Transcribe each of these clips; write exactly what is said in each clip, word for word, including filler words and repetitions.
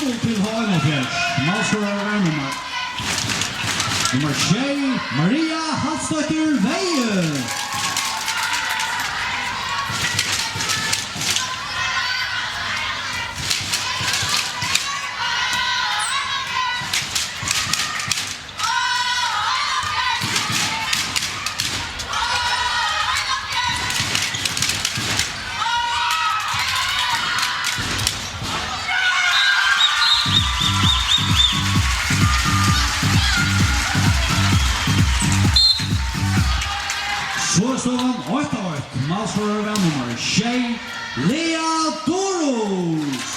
Til H einoghálvfjerðs. Málskoðari var nummar, nummar sjey, Maria Hallsdóttir Veyhe. So er støðan eitt eitt. Málskoðari var nummar sjey, Lea Durus.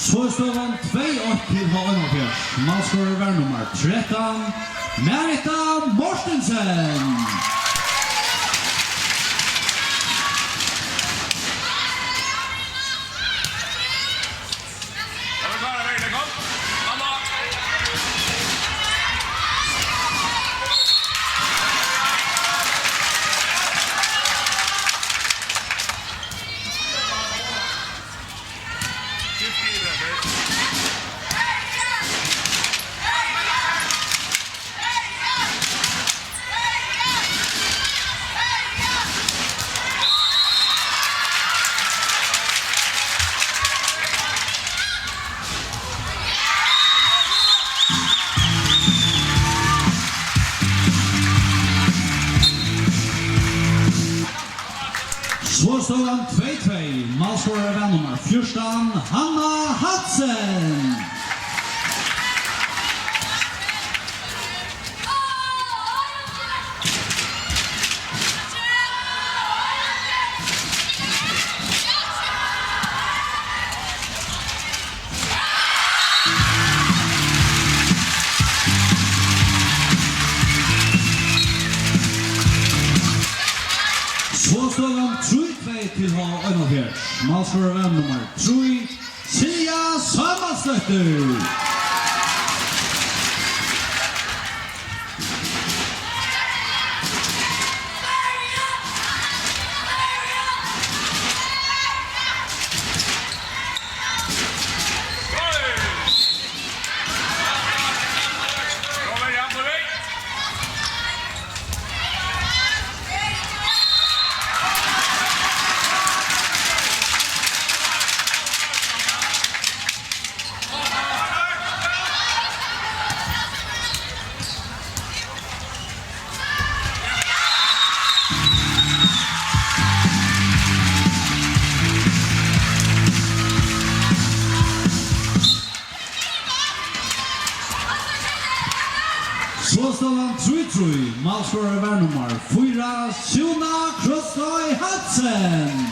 So er støðan tvey eitt til H einoghálvfjerðs. Málskoðari var nummar trettan, Marita Mortensen. So er støðan tvey tvey. Málskoðari var nummar fjúrtan, Hanna Hansen. So støðan trý tvey til H einoghálvfjerðs. Málskoðari var nummar trý, Silja Sámasdóttir. So støðan trý trý. Málskoðari var nummar fýra, Súna Krosstøy Hansen.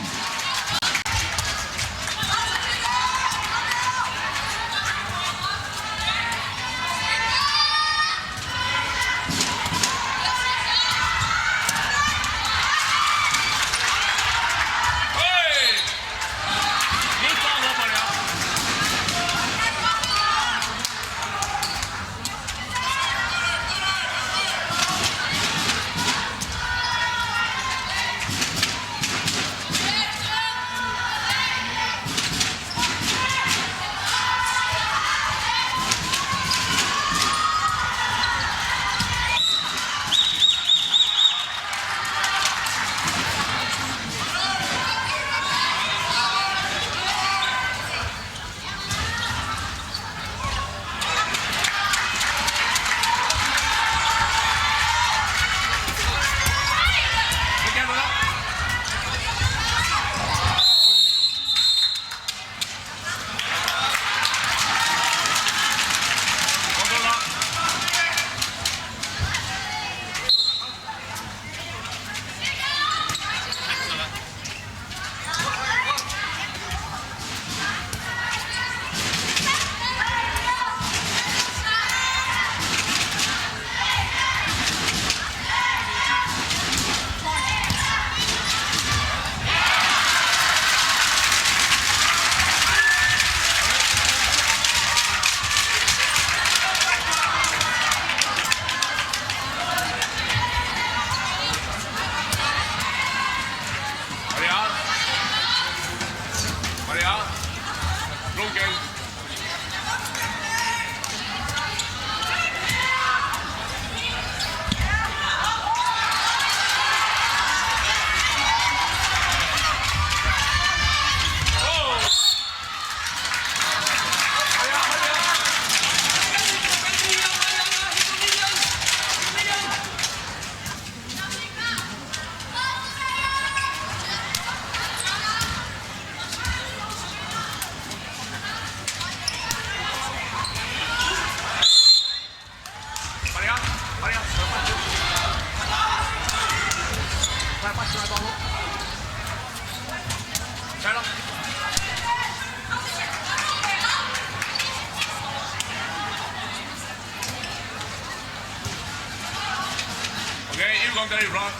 Kom derifrá.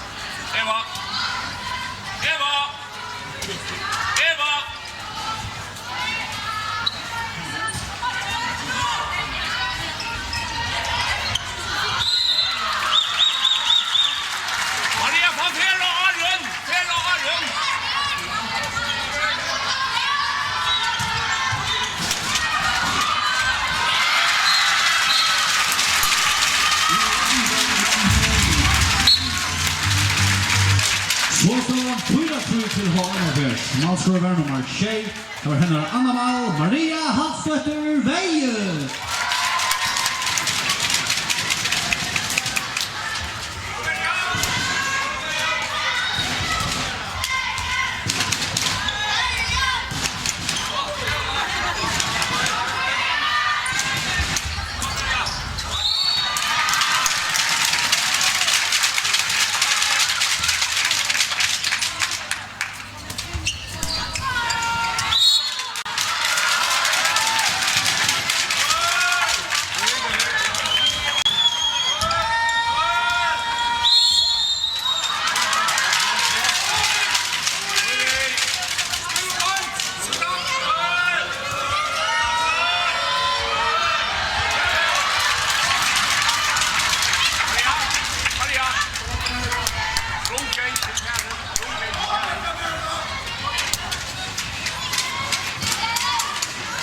Eva. Eva. Eva. Maria, fá ferð á Aron. Ferð á Aron. So stóð fýra trý til H M-ferð. Málskorari var nummar sjey. Tað var hennara annað mál, Maria Hallsdóttir Veyhe.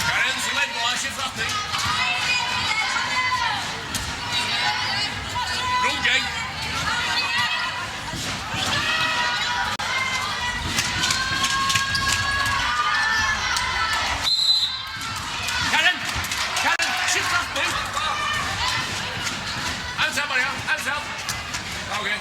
Karin, so langt, og skift retning. Rundgang. Karin, Karin, skift retning. Ansa, Maria, ansa. Okay.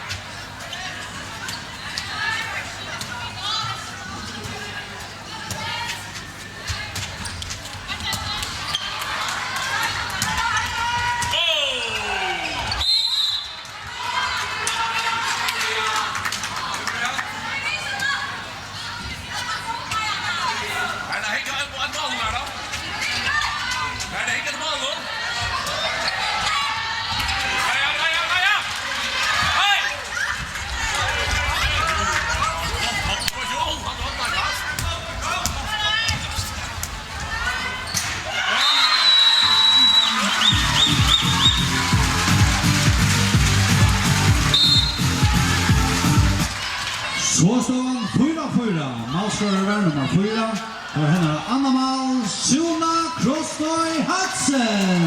So stóð hann fýra fýra. Málskorari var nummar fýra. Tað var hennara annað mál, Súna Krosstøy Hansen.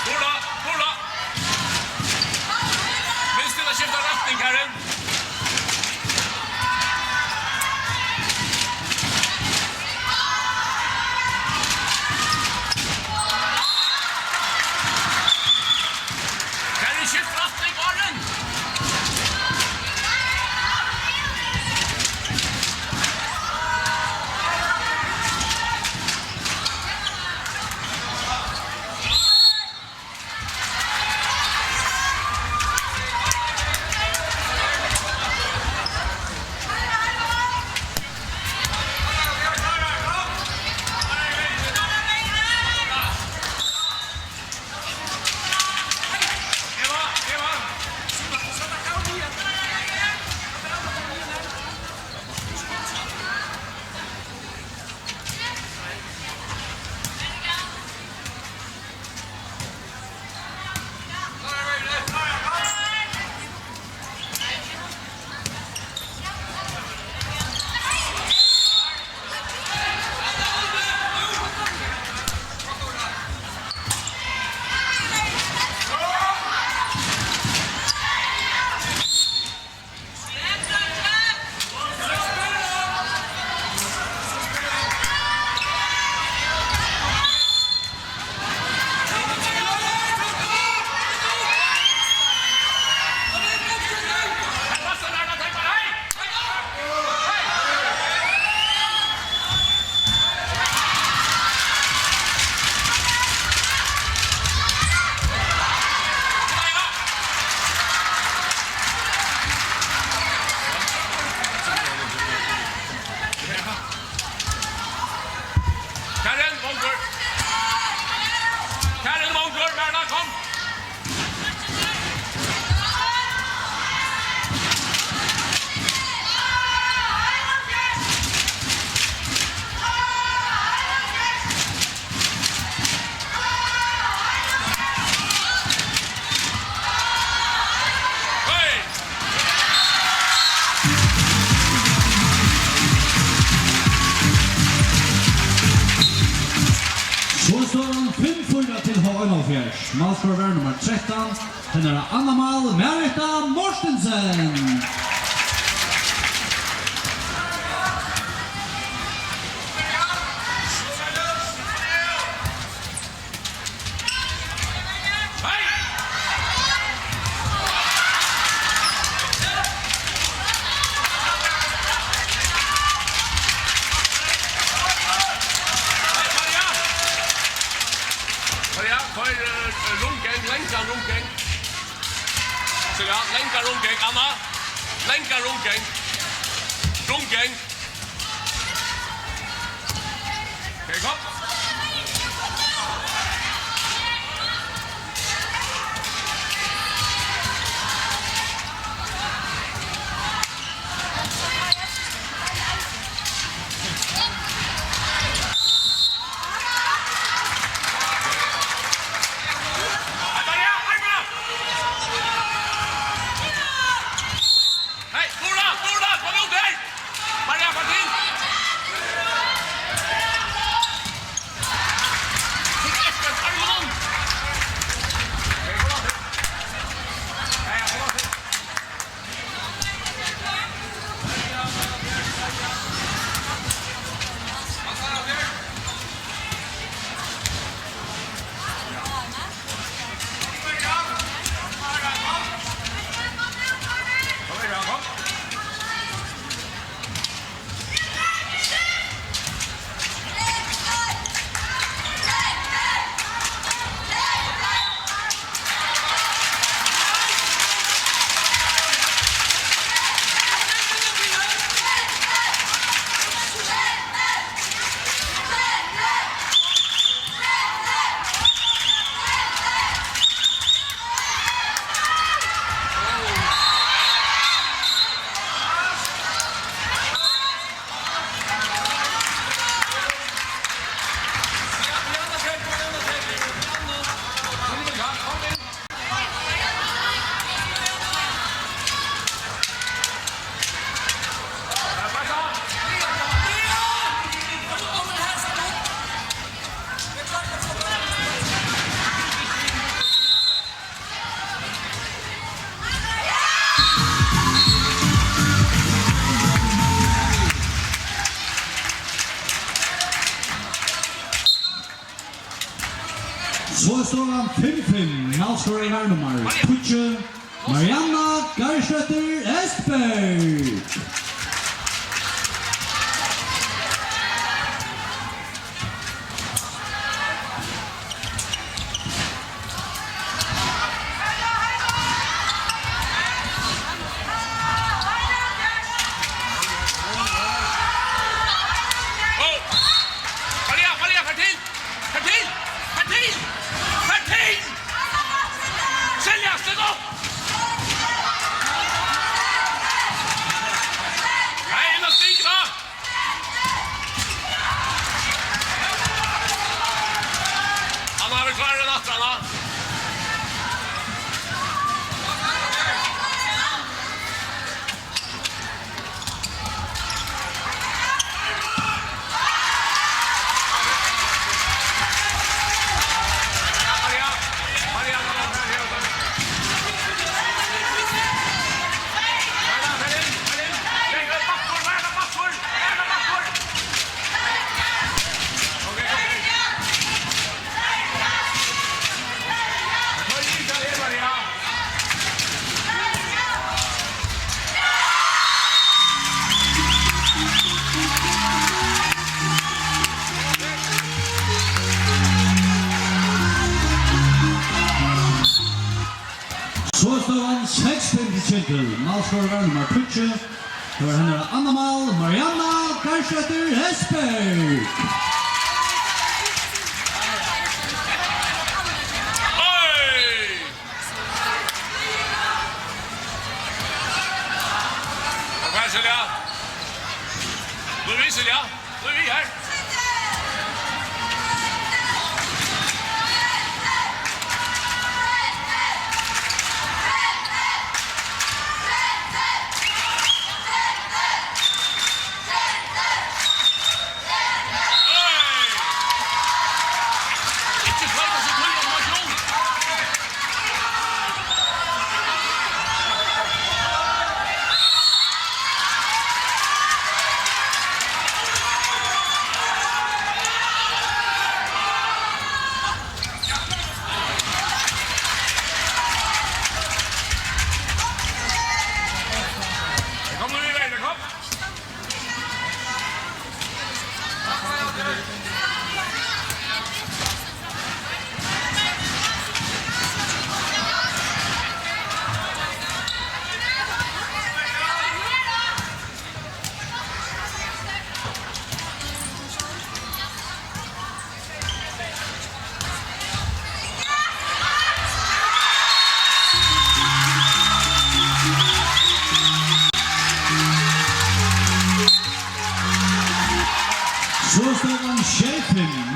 Hurra, hurra! Minst til at skifta retning, Karin. Karin, skift retning, Aron! So er støðan fimm fýra til H einogfýrs. Málskora var nummar trettan, hennara annað mál, Marita Mortensen. Koyr, eh, rundgang, langan rundgang. So ja, langa rundgang, Anna. Langa rundgang. Rundgang. Okay, kom. Hey, Sturla, Sturla, kom út her! Maria, kom til! Hey, kom út her! Hey, kom út her! So er støðan fimm fimm. Málskorarar nummar tíggju, Marianna Garðsdóttir Estberg. Maria, Maria, far til! Far til! Far til! Far til! Silja, stig upp! Nei, inn og stig, da! Hann hevur verið klárari enn ætlað, hann. So er støðan seks fimm til Ketil. Málskorarar nummar tíggju. Tað var hennara annað mál, Marianna Garðsdóttir Hesberg. Oj! Og hvat, Silja? Blív við, Silja. Blív við her.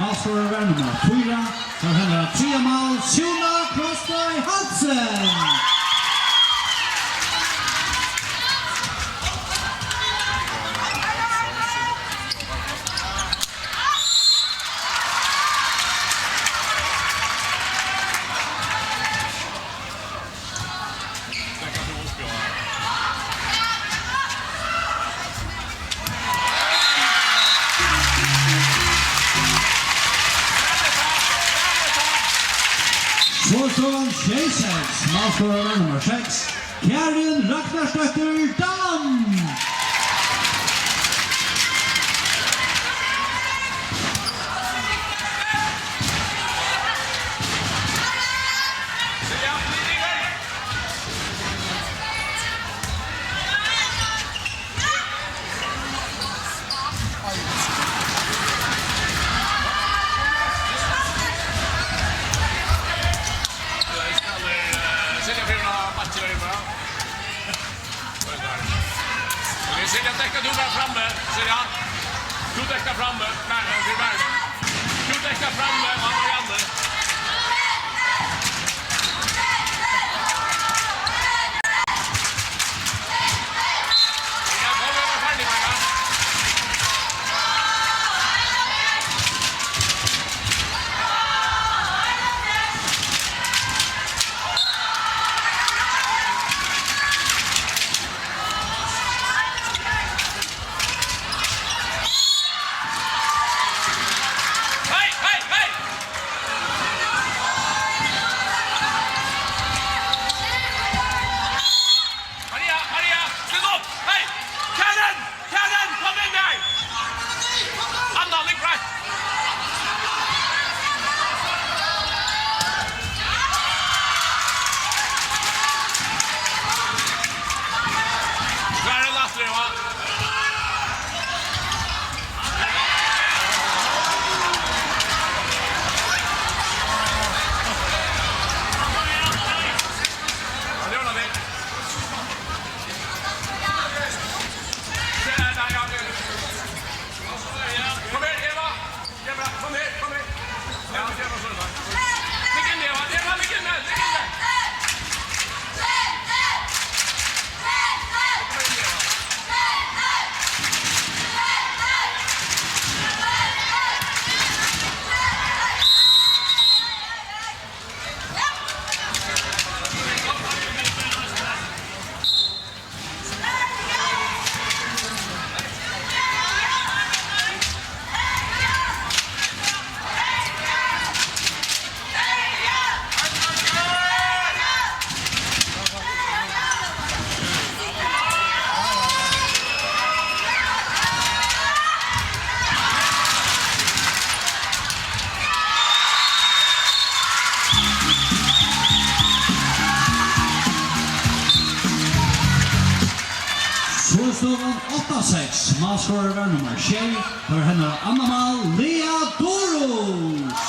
Skorar var nummar fýra, har hennar triðja mál, Súna Krosstøy Hansen. So er støðan sjey seks, málskorarar nummar seks, Karin Ragnarsdóttir Dam. Silja, dekka tú bara frammi, Silja. Tú dekkar frammi. Nei, nei, við verðum. Tú dekkar frammi, og Marianne. Maria, Maria, still up! Hey! Karen! Karen, kom inn her! Anna, ligg rett! Karen, aftur, Eva. Kom her, Eva. Eva, kom her, kom her. Ja, Eva, så er det. Ligg inn, Eva. Eva, ligg inn der, ligg inn der. So er støðan átta seks. Málskorari var nummar sjey, har hennara annað mál, Lea Durus.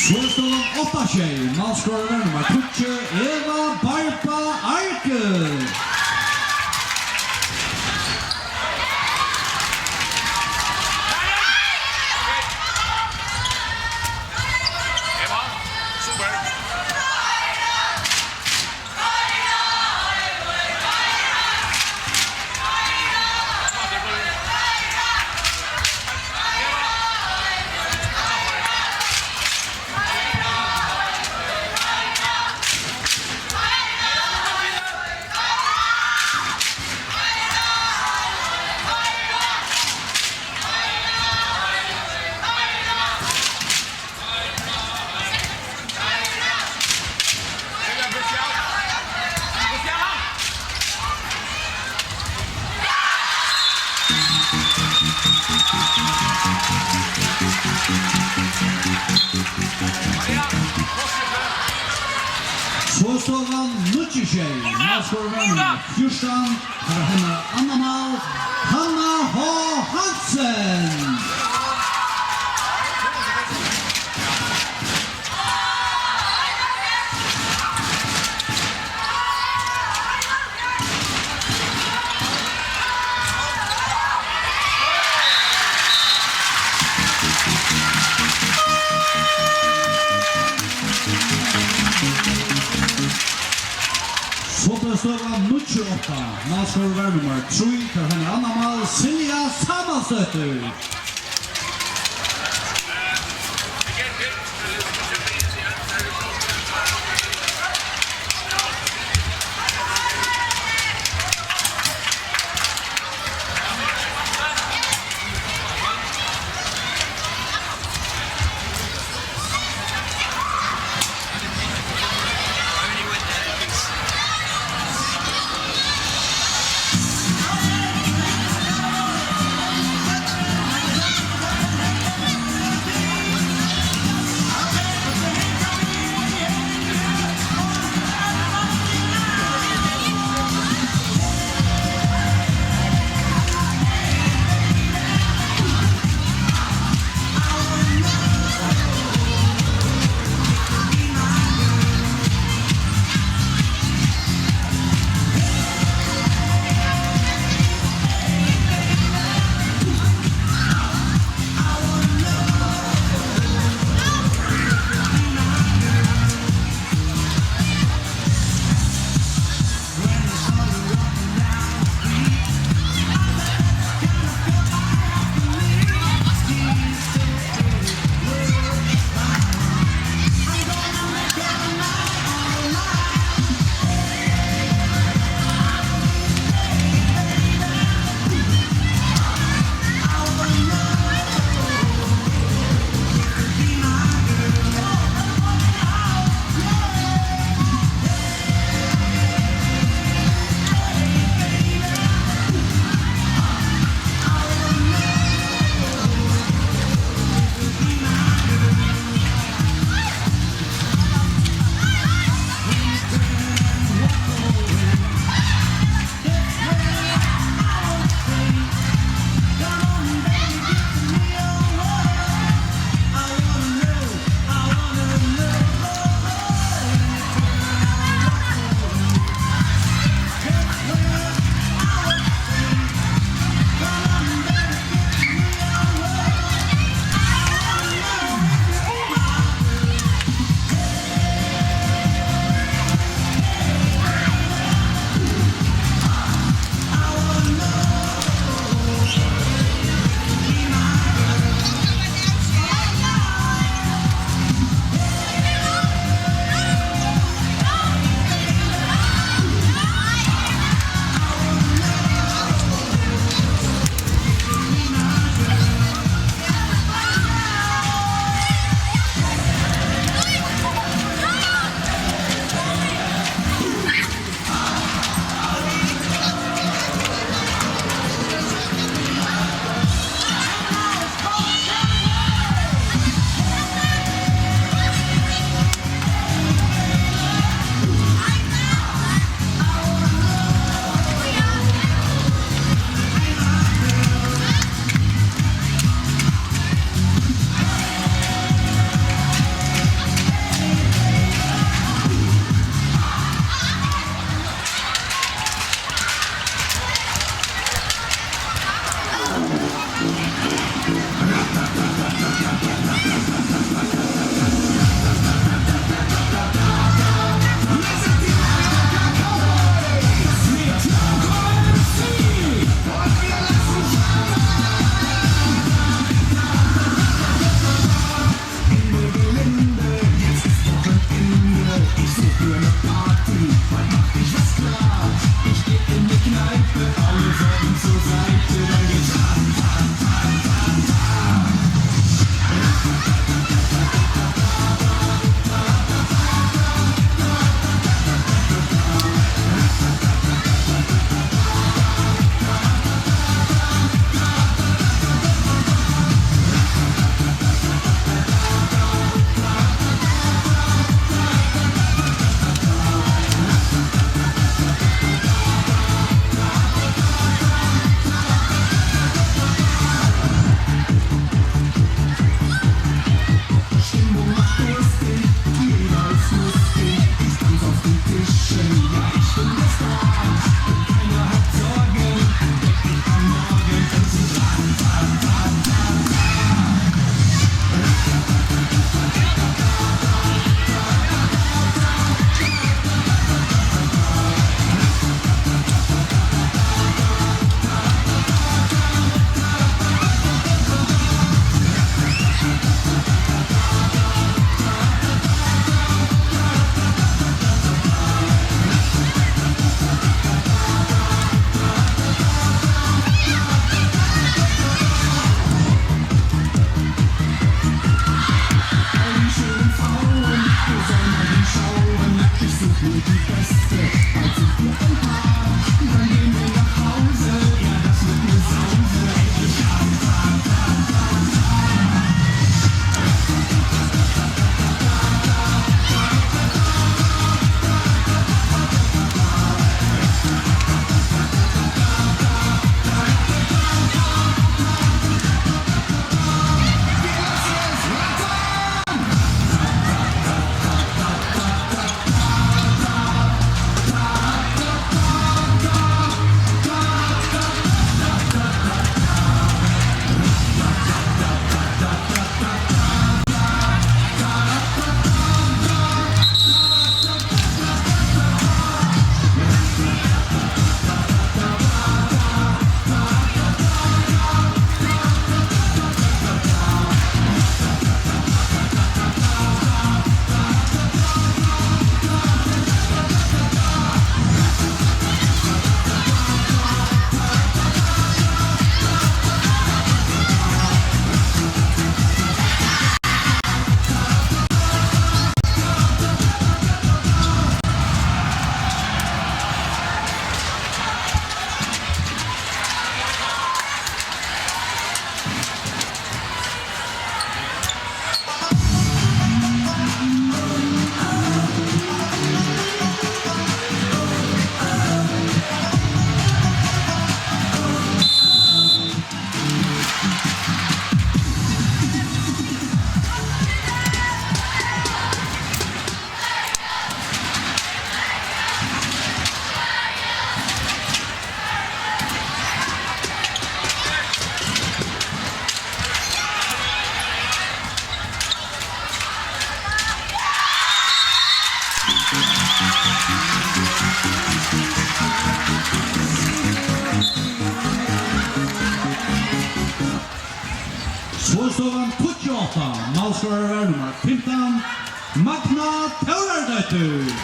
So er støðan átta sjey, málskorari nummar tíggju, Eva Barpa Arke. Stovan níggju sjey, málskorur var nummar fjúrtan, har hennara annað mál, Hanna H. Hansen. Fuglastøðan níggju átta, málskorur var nummar trý, har hennara annað mál, Silja Samuelsdóttir. Boðstovan tíggju átta, málskorarar nummar fimtan, Magna Tórðardóttir.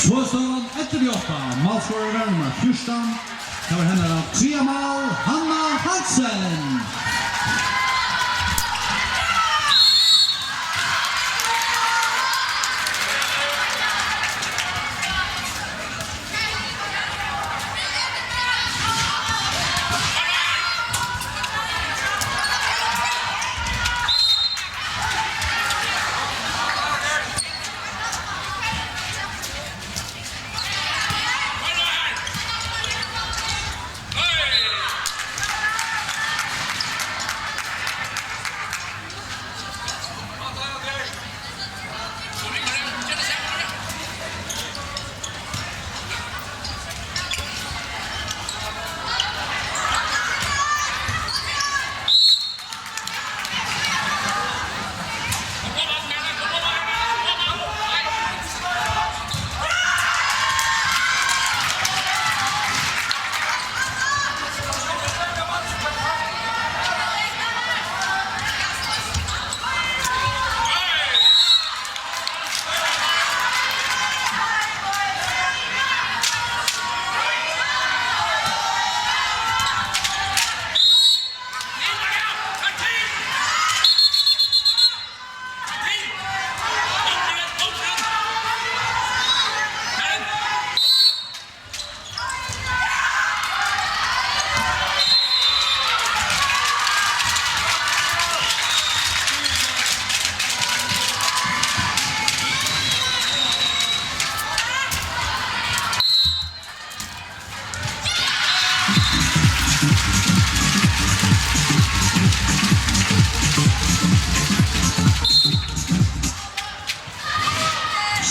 Boðstovan ellivu átta, málskorarar nummar fjúrtan, tað var hennara triðja mál, Hanna Hansen.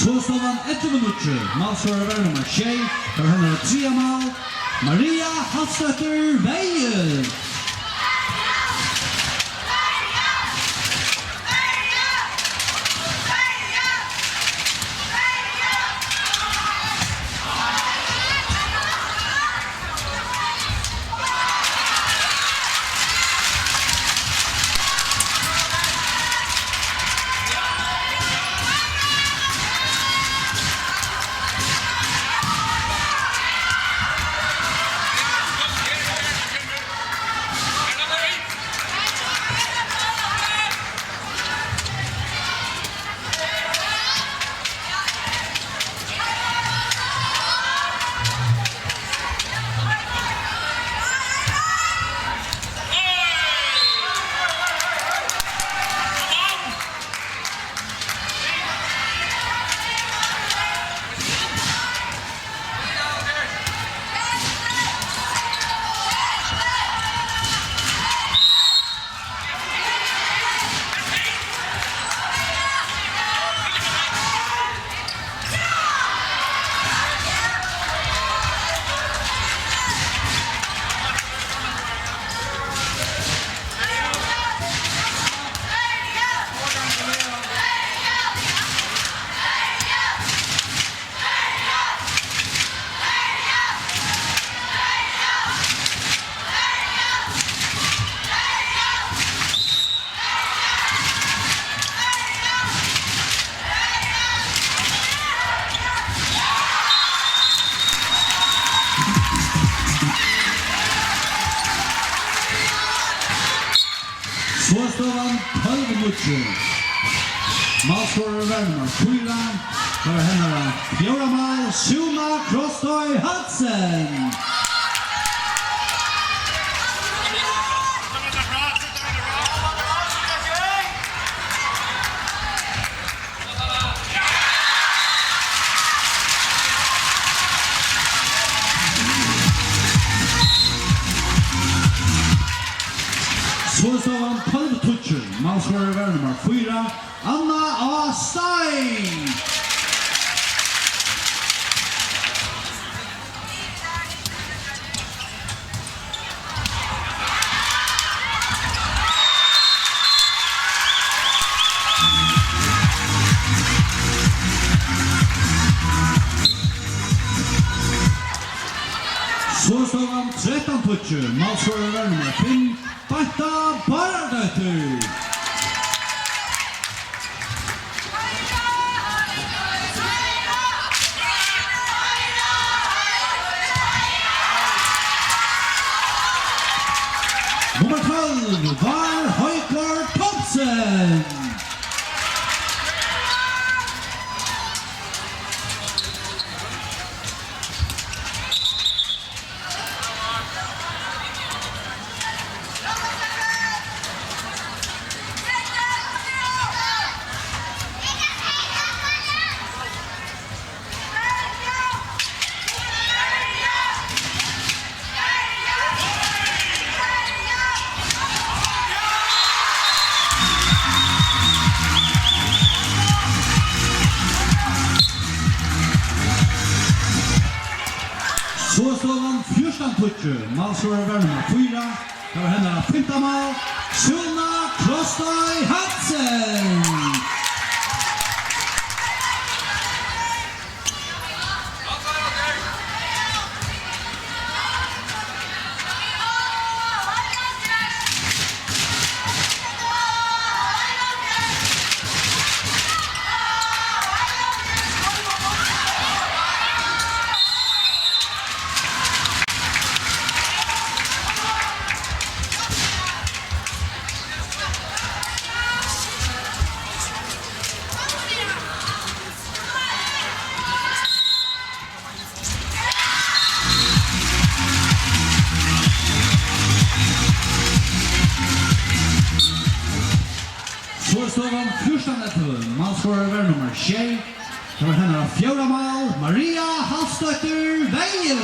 Boðstovan ellivu níggju, málskorarar nummar sjey, tað var hennara triðja mál, Maria Hafsdóttir Veyhe. Skoðstøðan tólv níggju. Málskorari var nummar fýra. Tað var hennara fjórða mál, Súna Krosstøy Hansen. Skoðstøðan tólv tíggju, málskorari var nummar fýra, Anna A. Stein. Skoðstøðan trettan tíggju, málskorari var nummar fimm, Beinta Bárðardóttir. Nummar tólv var Haukur Thomsen. Skoðstøðan fjúrtan tíggju, málskorari var nummar fýra, tað var hennara fimta mál, Súna Krosstøy Hansen. Skoðstøðan fjúrtan ellivu, málskorari var nummar sjey. Tað var hennara fjórða mál, Maria Hallsdóttir Veyhe.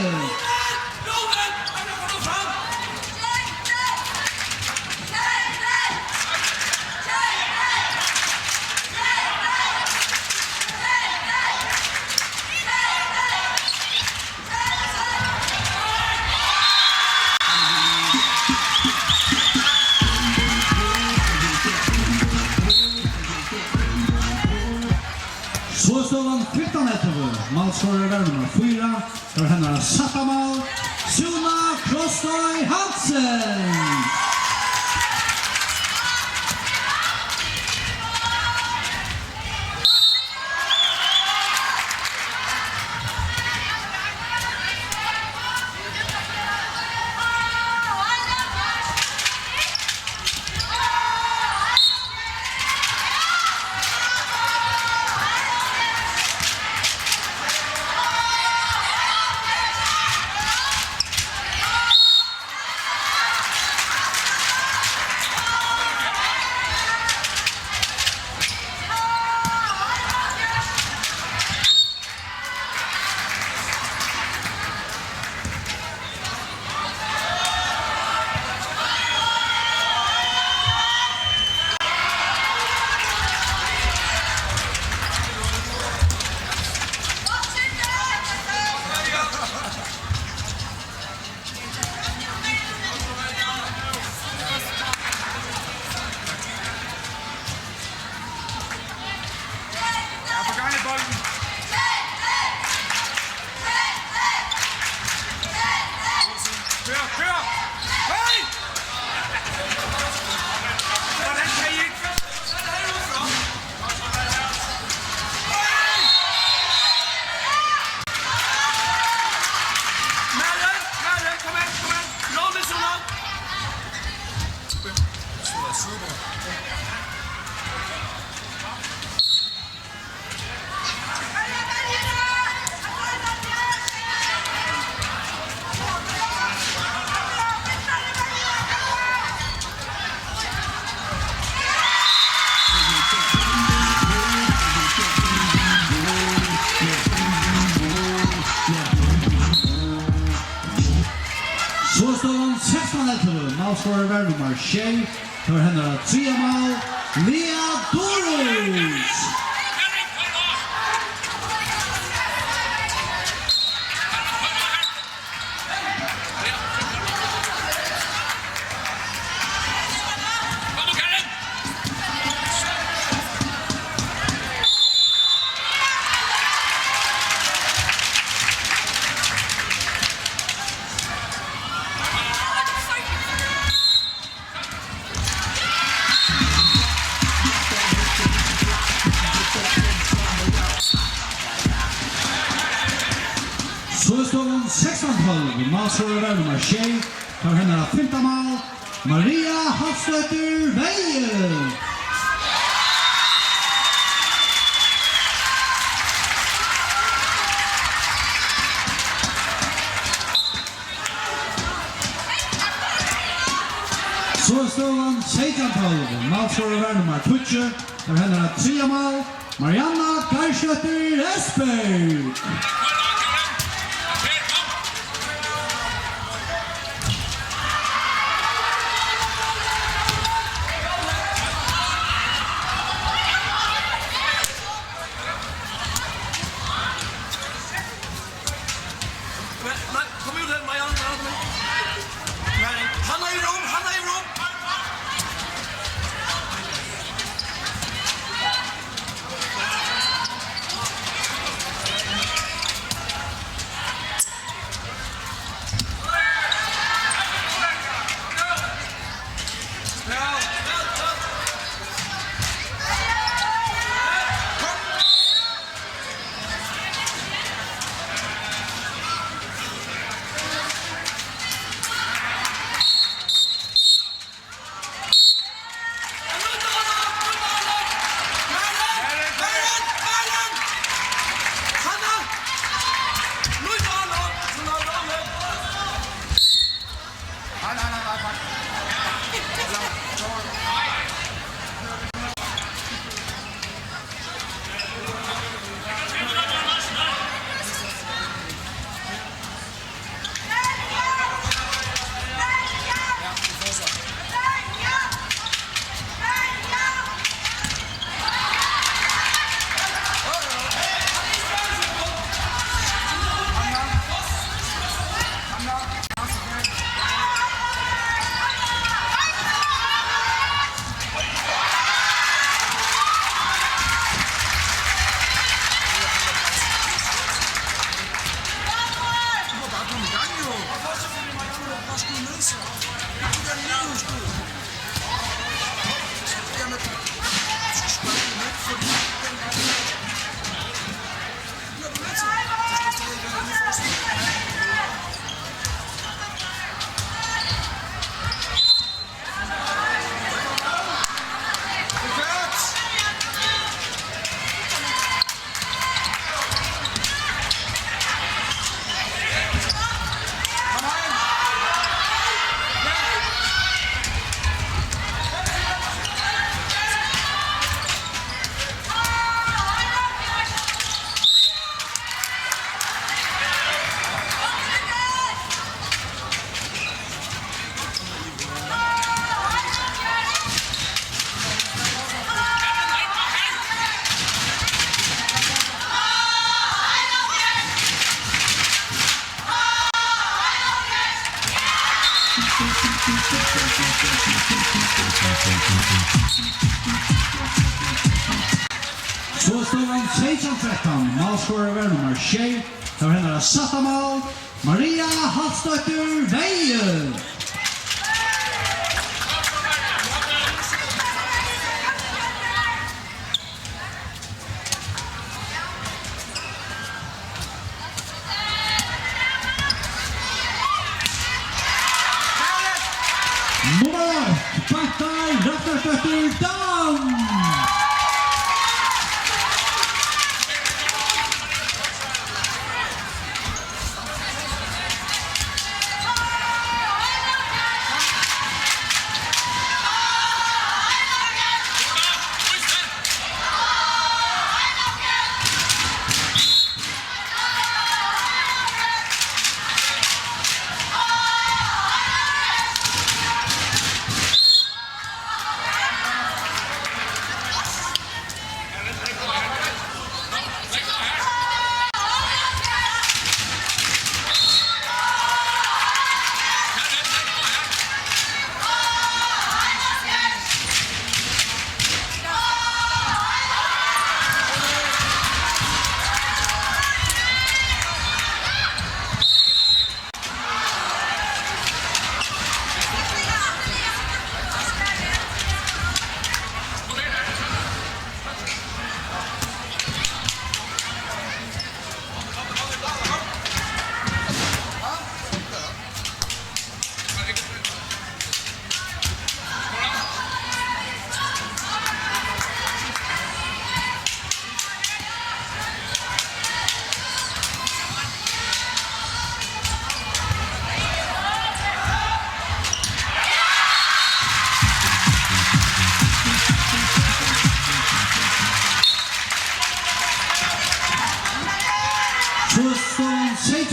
Skoðstøðan fimtan ellivu, málskorari var nummar fýra, tað var hennara sætta mál, Súna Krosstøy Hansen. Málskorari var nummar sjey, tað var hennara triðja mál, Lea Doris. So er støðan sekstan tólv, málskorari var nummar sjey, tað var hennara fimta mál, Maria Hofsdóttir Veyhe. So er støðan seytjan tólv. Málskorari var nummar tíggju. Tað var hennara triðja mál. Marianna Geirsdóttir Espberg. Men, nei, kom út her, Marianne, Marianne, kom út. Men, hann er í rúm, hann er í rúm. So er støðan seytjan trettan. Málskorari var nummar sjey. Tað var hennara sætta mál. Maria Hofsdóttir Veyhe. Nummar eitt, Beinta Ragnarsdóttir Dam.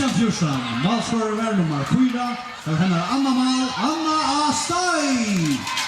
Fjúrtan, málskorari var nummar fýra, har hennara annað mál, Anna A. Steig.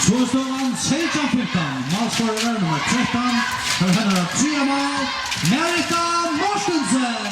So er støðan seytjan fimtan. Málskorari er nummar trettan. Har hennara triðja mál, Marita Mortensen.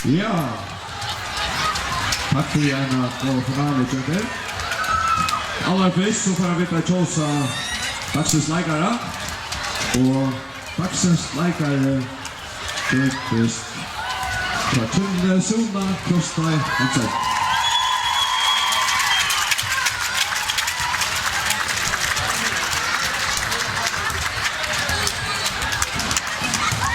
Ja. Takk fyri eina góða finalu, gentur. Allarfyrst so fara vit at kjósa dagsins leikara. Og dagsins leikari gjørdist hjá Kynni Súna Krossteig Hansen.